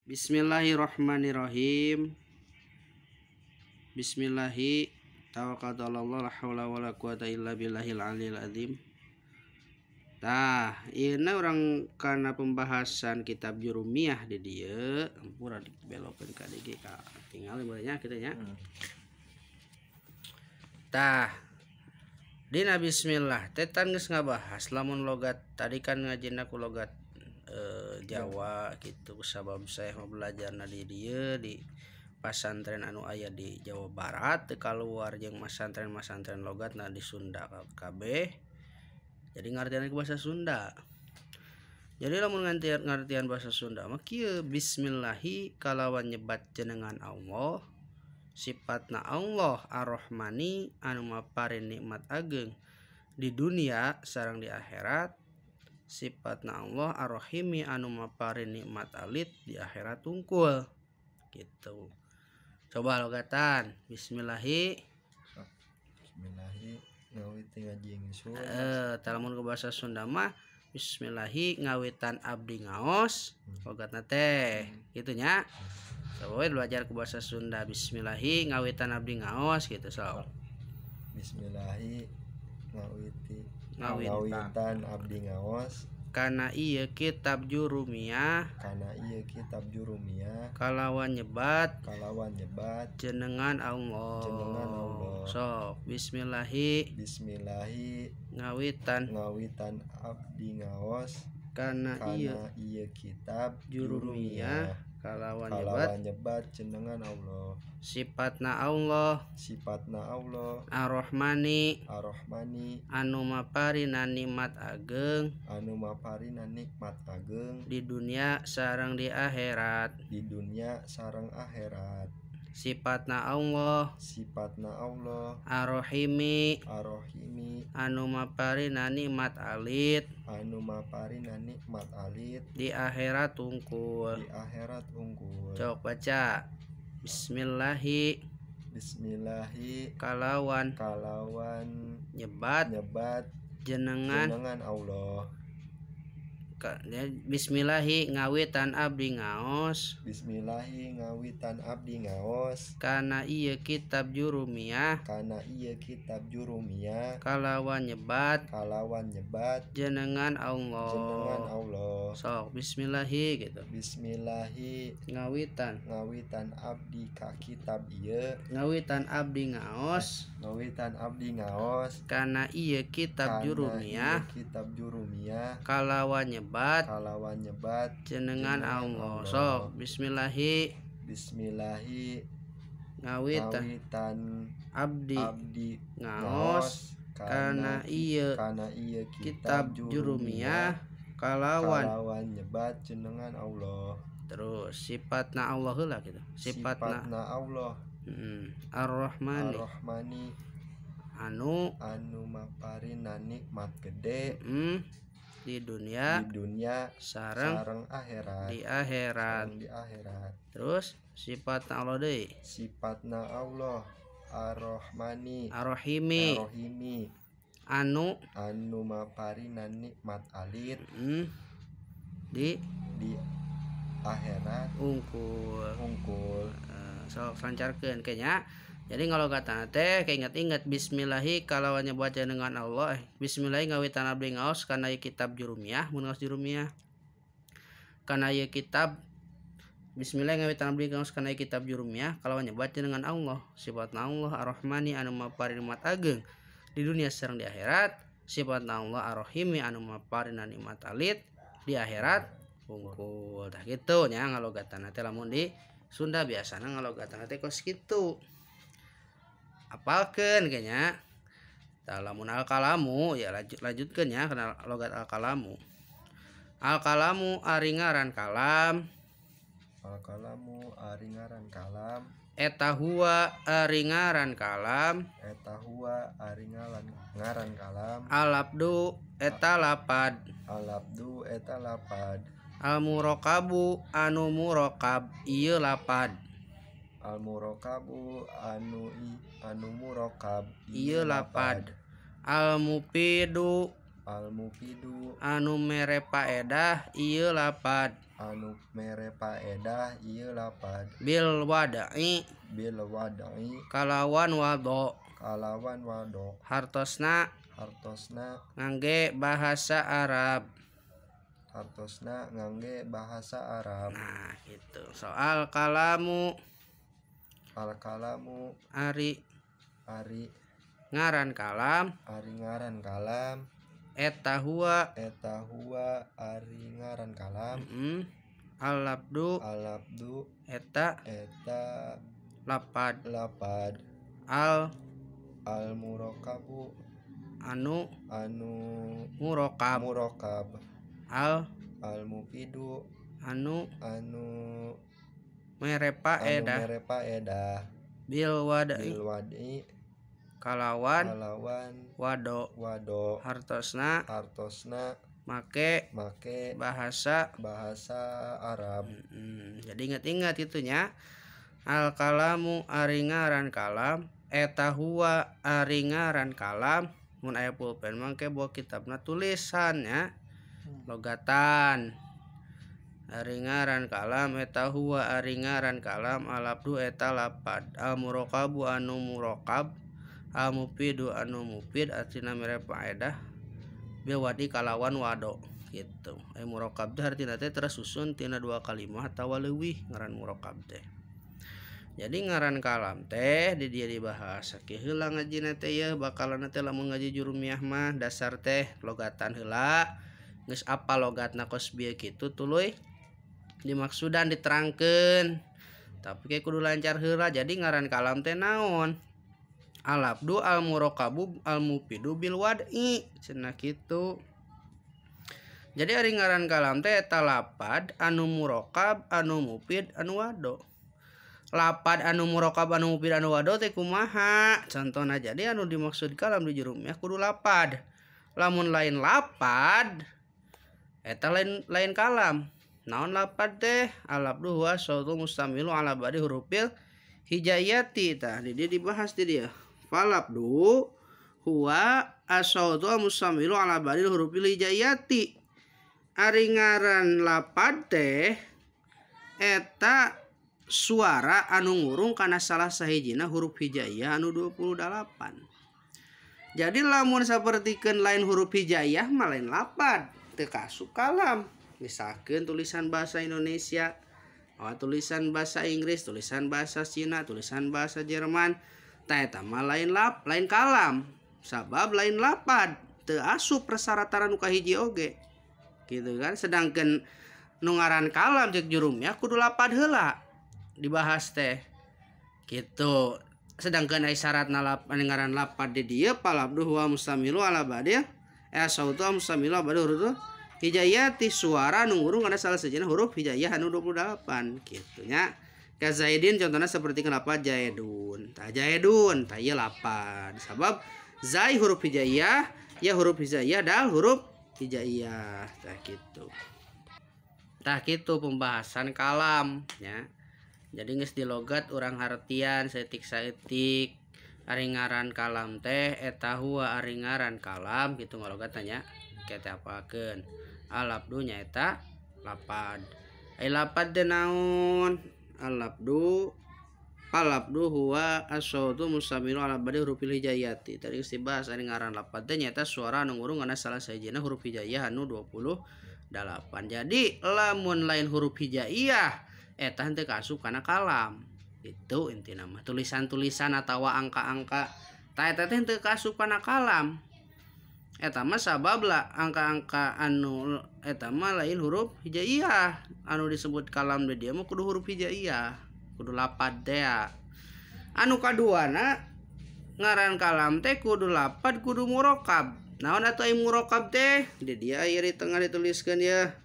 Bismillahirrahmanirrahim. Bismillahi tawakkaltu ala Allah, la haula wala quwata illa billahil aliyil azim. Tah, ieu urang kana pembahasan kitab Jurumiyah di dieu, ampura dibelokeun ka dieu ka tinggal nya kitu nya. Tah, dina bismillah teh tan geus ngabahas lamun logat tadi kan ngajina ku logat Jawa gitu, sabab saya mau belajarna di dieu di pasantren anu aya di Jawa Barat teu kaluar jeung masantren-masantren logatna di Sunda kabeh. Jadi ngartian ku bahasa Sunda. Jadi lamun ngartian bahasa Sunda mah kieu, bismillahi kalawan nyebat jenengan Allah, sifatna Allah Ar-Rahmani anu maparin nikmat ageng di dunia sareng di akhirat, sifatna Allah Ar-Rahimi anu maparin nikmat alit di akhirat tungkul gitu. Coba logatan bismillahi. Bismillahi ngawiti ngaji ingsun. Lamun ke bahasa Sunda mah bismillahi ngawitan abdi ngaos logatna teh kitu nya. Coba we belajar ke bahasa Sunda bismillahi ngawitan abdi ngaos gitu sok. Bismillahi ngawiti ngawitan abdi ngaos kana ieu kitab Jurumiyah, kana ieu kitab Jurumiyah kalawan nyebat, kalawan nyebat jenengan Allah, jenengan Allah. Sok bismillahi, bismillahi ngawitan, ngawitan abdi ngaos kana ieu kitab Jurumiyah kalawan nyebat, kalawan nyebat jenengan Allah, sifatna Allah, sifatna Allah Ar-Rahmani, Ar-Rahmani anu maparina nikmat ageng, anu maparina nikmat ageng di dunia sareng di akhirat, di dunia sareng akhirat, sifatna Allah, sifatna Allah Ar-Rahimi, Ar-Rahimi anu maparina nikmat alit, anu maparina nikmat alit di akhirat tungkul, di akhirat unggul. Cok baca bismillahi, bismillahi kalawan, kalawan nyebat, nyebat jenengan, jenengan Allah. Bismillahi ngawitan abdi ngaos, bismillahi ngawitan abdi ngaos kana ieu kitab Jurumiyah, kana ieu kitab Jurumiyah kalawan nyebat, kalawan nyebat jenengan Allah, jenengan Allah. Sok bismillahi gitu. Bismillahi ngawitan, ngawitan abdi ka kitab ieu, ngawitan abdi ngaos, ngawitan abdi ngaos kana ieu kitab Jurumiyah, kitab Jurumiyah kalawan nyebat, kalawan nyebat jenengan Allah. Sok bismillahi, bismillahi ngawitan, ngawitan abdi, abdi ngaos kana ieu, kana ieu kitab Jurumiyah kalawan, kalawan nyebat jenengan Allah. Terus sifatna Allah heula gitu. Sifatna Allah Ar-Rahmani, Ar-Rahmani anu, anu maparina nikmat gede di dunia, di dunia sareng, sareng akhirat, di akhirat, sareng di akhirat. Terus sifatna Allah deui, sifatna Allah Ar-Rahmani, Ar-Rahimi, Ar-Rahimi anu, anu maparina nikmat alit di akhirat ungkul, ungkul. Sok lancarkeun kayaknya. Jadi ngalogatan teh keinget-inget bismillahi kalawan nyebat jenengan Allah, bismillahi ngawitan abdi ngaos kana ieu kitab Jurumiyah, mun ngaos Jurumiyah kana ieu kitab bismillah ngawitan abdi ngaos kana ieu kitab Jurumiyah kalawan nyebat jenengan Allah, sifatna Allah Ar-Rahmani anu maparin nikmat ageng di dunia sareng di akhirat, sifatna Allah Ar-Rahimi anu maparina nikmat alit di akhirat hungkul. Tah kitu nya ngalogatan teh lamun di Sunda biasana ngalogatan teh kos kitu. Apalkeun kayaknya. Tah lamun al-kalamu ya lanjutkeun ya kana logat al-kalamu. Al-kalamu ari ngaran kalam, al-kalamu ari ngaran kalam, eta huwa ari ngaran kalam, eta huwa ari ngaran kalam, al-abdu eta lapad, al-abdu eta lapad, al-murakabu anu murakab ieu lapad, al-murakabu anu anu murakab ieu lapad, al-mufidu, al-mufidu anu mere paedah ieu lapad, Anu mere paedah ieu lapad. Bil wada'i. Bil wada'i. Kalawan wado. Kalawan wado. Hartosna. Hartosna. Ngangge bahasa Arab. Hartosna ngangge bahasa Arab. Nah, gitu. Soal kalamu. Al kalamu. Ari. Ari. Ngaran kalam. Ari ngaran kalam. Eta huwa. Eta huwa ari ngaran kalam. Al-labdu. Al-labdu. Eta. Eta. Lapad. Lapad. Al. Al murakabu. Anu. Anu. Murokab. Murokab. Al. Al mufidu. Anu. Anu. Mere paedah. Anu mere paedah. Bil wada'i. Bil wada'i. Kalawan. Kalawan. Wado. Wado. Hartosna. Hartosna. Make. Make. Bahasa. Bahasa Arab. Jadi ingat-ingat itunya. Al kalamu ari ngaran kalam. Eta huwa ari ngaran kalam. Mun aya pulpen mangke bawa kitabna tulisan ya. Logatan. Ari ngaran kalam eta huwa ari ngaran kalam. Al-abdu eta lapad. Al murakabu anu murakab. Al mufidu anu mufid artina mere paedah bil wadi kalawan wado gitu. Murokab teh artina teh tersusun tina dua kalimah atawa leuwih ngaran murokab teh. Jadi ngaran kalam teh di dieu dibahas sakieu heula ngajina teh yeuh bakalan teh lamun ngaji jurumiyah mah dasar teh logatan heula geus apa logatna kos bieu kitu tuluy dimaksudan diterangkeun. Tapi ke kudu lancar heula. Jadi ngaran kalam teh naon? Al-abdu al-murakabu al-mufidu bil wad'i cenah kitu. Jadi ari ngaran kalam teh eta lapad anu murakab anu mufid anu wado. Lapad anu murakab anu mufid anu wado teh kumaha? Contohna jadi anu dimaksud kalam di jurumiyah kudu lapad. Lamun lain lapad eta lain kalam. Naon lapad teh? Al-abdu huwa sautu mustamilu ala badi hurufil hijaiyati. Tah di dieu dibahas di dieu. Falabdu huwa as-sautu mustamilu ala badil hurufil hijaiyati. Ari ngaran lapad teh eta suara anu ngurung kana salah sahijina huruf hijaiyah anu 28. Jadi lamun sapertikeun lain huruf hijaiyah mah lain lapad, teu kasup kalam. Misalkeun tulisan bahasa Indonesia, tulisan bahasa Inggris, tulisan bahasa Cina, tulisan bahasa Jerman, tah eta mah lain lain kalam. Sabab lain lapad, teu asup persyaratan nu kahiji oge. Gitu kan. Sedangkan nu ngaran kalam cek jurumnya kudu lapad heula dibahas teh. Gitu. Sedangkan ai syaratna ngaran lapad di dieu palabdu huwa mustamilu ala badil sautu mustamilu ala badil huruf hijaiyati suara nu ngurung kana salah sejena huruf hijaiyah anu 28 kitu nya. Ka Zaidin contohna seperti kenapa Jaidun. Tah Jaidun tah ieu lapad. Sabab zai huruf hijaiyah, ya huruf hijaiyah, dal huruf hijaiyah. Tah kitu. Tah kitu pembahasan kalam nya. Jadi geus dilogat urang hartian saeutik-saeutik ari ngaran kalam teh eta huwa ari ngaran kalam kitu ngalogatna nya. Ke teh apalkeun. Al-abdu nyaeta lapad. Ai lapad teh naon? Al-abdu palabdu huwa as-sautu mustamilu ala badi hurufil hijaiyati. Tadi geus dibahas ari ngaran lapad teh nyaeta suara anu ngurung kana salah sahijina huruf hijaiyah anu 28. Jadi lamun lain huruf hijaiyah eta henteu kaasup kana kalam. Itu intina mah tulisan-tulisan atawa angka-angka tah eta teh henteu kaasup kana kalam. Eta mah sabab lah angka-angka anu eta mah lain huruf hijaiyah. Anu disebut kalam di dieu mah kudu huruf hijaiyah, kudu lapad teh. Anu kaduana ngaran kalam teh kudu lapad kudu murokab. Naon atuh ai murokab teh? Di dieu aya di tengah dituliskeun ya.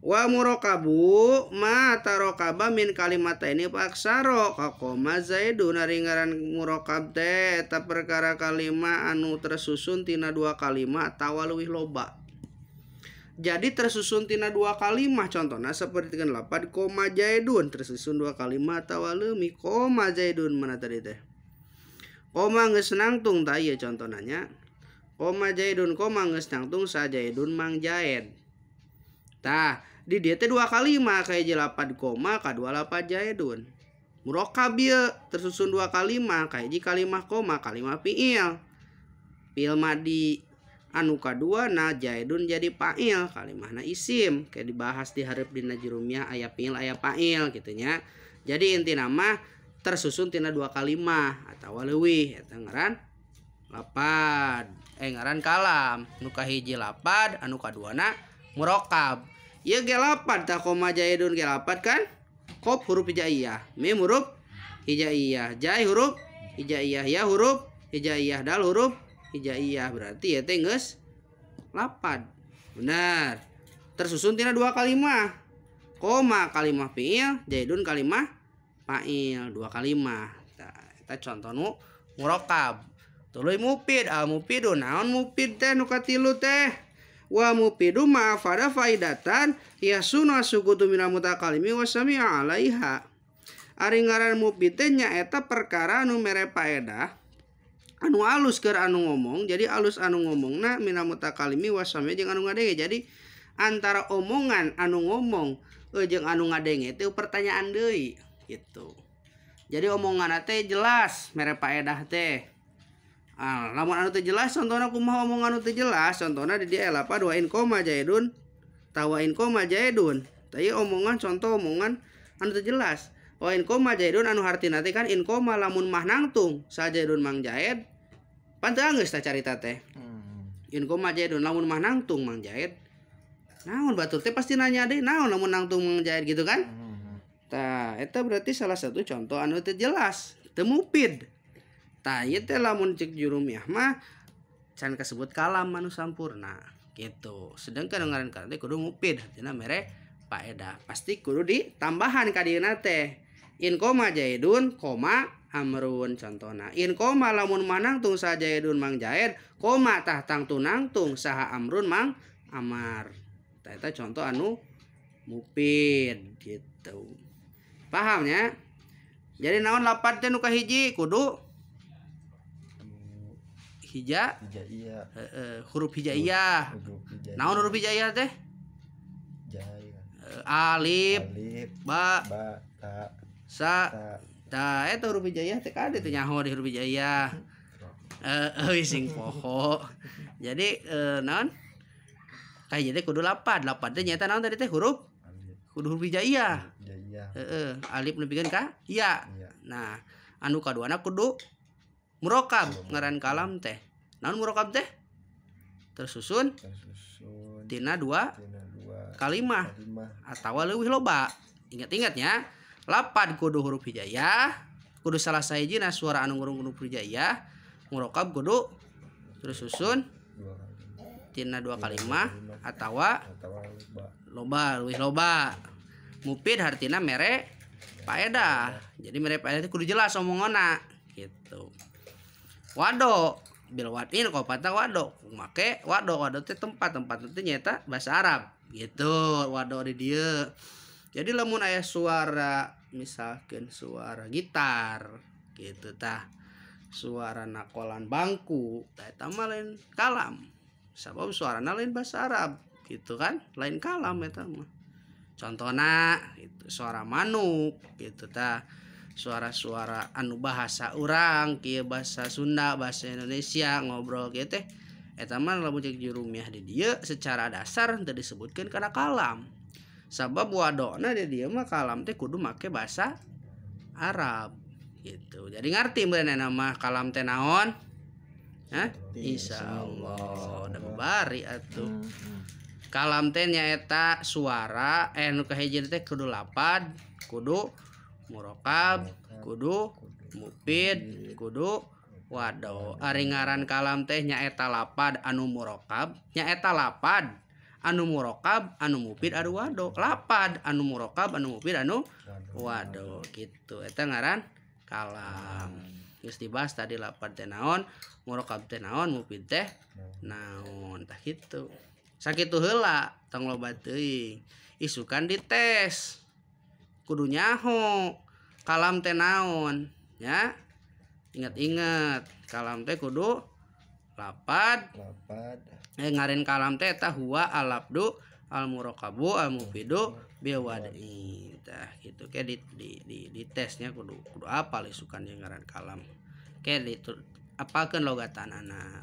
Wa murakabu ma tarakaba min kalimataini fa aksaro kaqoma zaidun. Ari ngaran murakab teh eta perkara kalima anu tersusun tina dua kalima atawa leuwih loba. Jadi tersusun tina dua kalimah, contohna sapertikeun lapad koma zaidun tersusun dua kalimah atawa leuwih. Koma zaidun mana tadi teh? Koma geus nangtung tah ieu contohna nya. Koma zaidun koma geus nangtung sa zaidun mang zaid. Tah, Di dieu teh dua kalimah kahiji lapad koma kadua lapad jaidun. Murokab ieu tersusun dua kalimah kahiji kalimah koma kalimah fiil. Fiil madi anu kadua na jaidun jadi fa'il kalimahna isim kayak dibahas di hareup dina jurumiyah aya fiil aya fa'il kitu nya. Jadi intina mah tersusun tina dua kalimah atawa leuwih eta ngaran lapad ngaran kalam nu kahiji lapad anu kaduana murokab. Ieu ge lapad tah koma jaidun ge lapad kan qaf huruf hijaiyah mim huruf hijaiyah jai huruf hijaiyah ya huruf hijaiyah dal huruf hijaiyah berarti ya teh geus lapad. Benar. Tersusun tina dua kalimah. Koma kalimah fiil, jaidun kalimah fa'il, dua kalimah. Tah eta contoh nu murokab. Tuluy mufid, al mufidu naon mufid teh nu katilu teh? Wa mufidu ma fada faidatan yasunu asukutu minal mutakalimi wa sami'a alaiha. Ari ngaran mufid teh nyaeta perkara anu mere faedah anu alus keur anu ngomong, jadi alus anu ngomongna minal mutakalimi wasami jeung anu ngadenge. Jadi antara omongan anu ngomong jeung anu ngadenge teh pertanyaan deui gitu. Jadi omongan teh jelas mere paedah teh. Ah, lamun anu teh jelas contohna kumaha omongan anu teh jelas, contohna di dieu lapad wa in koma jaidun tawa in koma jaidun. Tah ieu omongan contoh omongan anu teh jelas. Wa in koma jaidun anu hartina teh kan in koma lamun mah nangtung sa jaidun mang jaid pan teu anggeus tah carita teh. In koma jaidun lamun mah nangtung mang jaid naon batur teh pasti nanya deui naon lamun nangtung mang jaid gitu kan. Tah eta berarti salah satu contoh anu teu jelas, teu mufid. Tah ieu teh lamun cek jurumiyah mah can kasebut kalam anu sampurna gitu. Sedangkan ngaran kalam teh kudu mufid artina mere faedah. Pasti kudu ditambahan ka dieuna teh. In koma jaidun koma amrun contohna. In koma lamun manangtung saha jaidun mang jaid koma tah tangtu nangtung saha amrun mang amar. Tah eta contoh anu mufid gitu. Paham nya? Jadi naon lapad teh nu kahiji kudu hija hijaiyah. Heeh, huruf hijaiyah. Naon huruf hijaiyah teh? Jai. Alif, ba, ta, sa, ta. Eta huruf hijaiyah teh kade teh nyaho di huruf hijaiyah. Euy sing poho. Jadi naon? Kahiji teh kudu lapad. Lapad teh nyaeta naon tadi teh huruf? Kudu huruf hijaiyah. Heeh, alif nepikeun ka ya. Nah, anu kaduana kudu murokab ngaran kalam teh. Naon murokab teh? Tersusun tina dua kalimah atawa leuwih loba. Ingat-ingat ya, lapad kudu huruf hijaiyah, kudu salah sahijina suara anu ngurung huruf hijaiyah, murokab kudu tersusun tina dua kalimah atawa loba, leuwih loba. Mufid hartina mere faedah. Jadi mere faedah teh kudu jelas omongona gitu. Wado bil wadin kopata wado make wado, wado teh tempat-tempat teh nyaeta bahasa Arab gitu. Wado di dieu. Jadi lamun aya suara misalkan suara gitar gitu tah, suara nakolan bangku tah eta mah lain kalam. Sabab suarana lain bahasa Arab gitu kan, lain kalam eta mah. Contohna gitu, suara manuk gitu tah, suara-suara anu bahasa urang kieu bahasa Sunda, bahasa Indonesia ngobrol kieu teh eta mah lamun cek jurumiyah di dieu secara dasar teu disebutkeun kana kalam. Sabab wadona di dieu mah kalam teh kudu make bahasa Arab gitu. Jadi ngarti meureun mah kalam teh naon? Hah? Insyaallah udah bari atuh. Kalam teh nyaeta suara nu kahiji teh kudu lapad, kudu murokab, kudu mufid, kudu wado. Ari ngaran kalam teh nyaeta lapad anu murokab, nyaeta lapad anu murokab, anu mufid, anu wado. Lapad anu murokab, anu mufid, anu wado gitu. Eta ngaran kalam. Geus dibahas tadi lapad teh naon, murokab teh naon, mufid teh naon, tah kitu. Sakitu heula tong loba teuing. Isukan dites. Kudu nyaho kalam teh naon ya. Ingat-ingat kalam teh kudu lapad. Ngaren kalam teh eta huwa alabdu Al murakabu al mufidu bil wad'i. Tah kitu ke di tesnya kudu kudu apal isukan jeung ngaran kalam. Ke di apalkeun logatanana.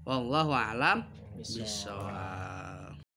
Wallahu a'lam bishawab.